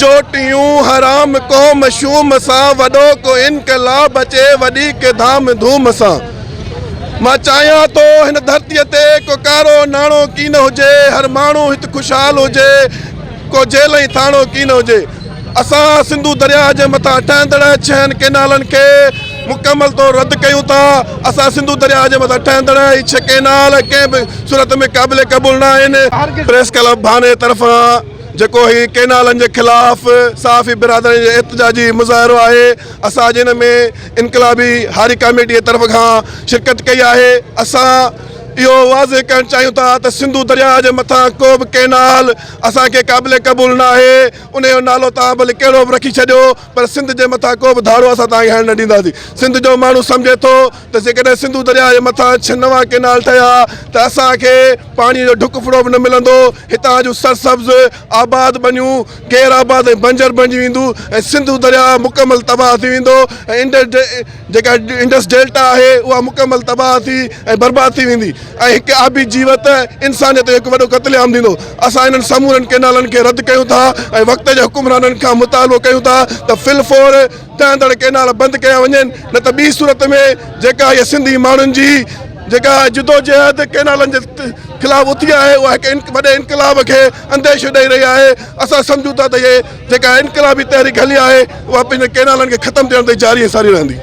جوٽيون حرام قوم شوم سان وڏو ڪو انقلاب اچي وڏي ڪي ڌام ڌوم سان مان چاهيان ٿو هن ڌرتيء تي ڪو ڪارو ناڻو ڪين هجي هر ماڻهو هت خوشحال هجي ڪو جيل ۽ ٿاڻو ڪين هجي اسان سنڌو درياهه جي مٿان ٺهندڙ ڇهن ڪينالن کي مڪمل طور رد ڪيون ٿا، اسان سنڌو درياهه جي مٿان ٺهندڙ هي ڇھ ڪئنال ڪنهن به صورت ۾ قابل قبول نه آهن. پريس ڪلب ڀاني طرفان جيڪو هي ڪئنالن جي خلاف صحافي برادري جو احتجاجي مظاهرو آهي اسان اڄ ان ۾ انقلابي هاري ڪاميٽي جي طرف کان شرڪت ڪئي آهي اسان اهو واضح ڪرڻ چاهيون ٿا ته سنڌو درياهه جي مٿان ڪو به ڪئنال اسان کي قابل قبول نه آهي ان جو نالو توهان ڀلي ڪهڙو به رکي ڇڏيو پر سنڌ جي مٿان ڪو به ڌاڙو اسان توهان کي هڻڻ نه ڏينداسين. سنڌ جو ماڻهو سمجهي ٿو ته جيڪڏهن سنڌو درياهه جي مٿان ڇھ نوان ڪينال ٺهيا ته اسان کي پاڻي جو ڍڪ ڦڙو به نه ملندو، هتان جون سرسبز آباد ٻنيون غير آباد ۽ بنجر بڻجي وينديون ۽ سنڌو درياهه مڪمل تباهه ٿي ويندو ۽ انڊس جيڪا انڊس ڊيلٽا آهي اها مڪمل تباهه ٿي ۽ برباد ٿي ويندي ۽ هڪ آبي جيوت انسانيت جو هڪ وڏو قتل عام ٿيندو. اسان انهن سمورن ڪئنالن کي رد ڪيون ٿا ۽ وقت جي حڪمرانن کان مطالبو ڪيون ٿا ته في الفور ٺهندڙ ڪئنال بند ڪيا وڃن نه ته ٻي صورت ۾ جيڪا هيء سنڌي ماڻهن جي جيڪا جدوجهد ڪئنالن جي خلاف اٿي آهي اها هڪ وڏي انقلاب کي انديشو ڏئي رهي آهي اسان سمجهون ٿا ته هيء جيڪا انقلابي تحريڪ هلي آهي اها پنهنجي ڪئنالن کي ختم ٿيڻ تائين جاري ۽ ساري رهندي.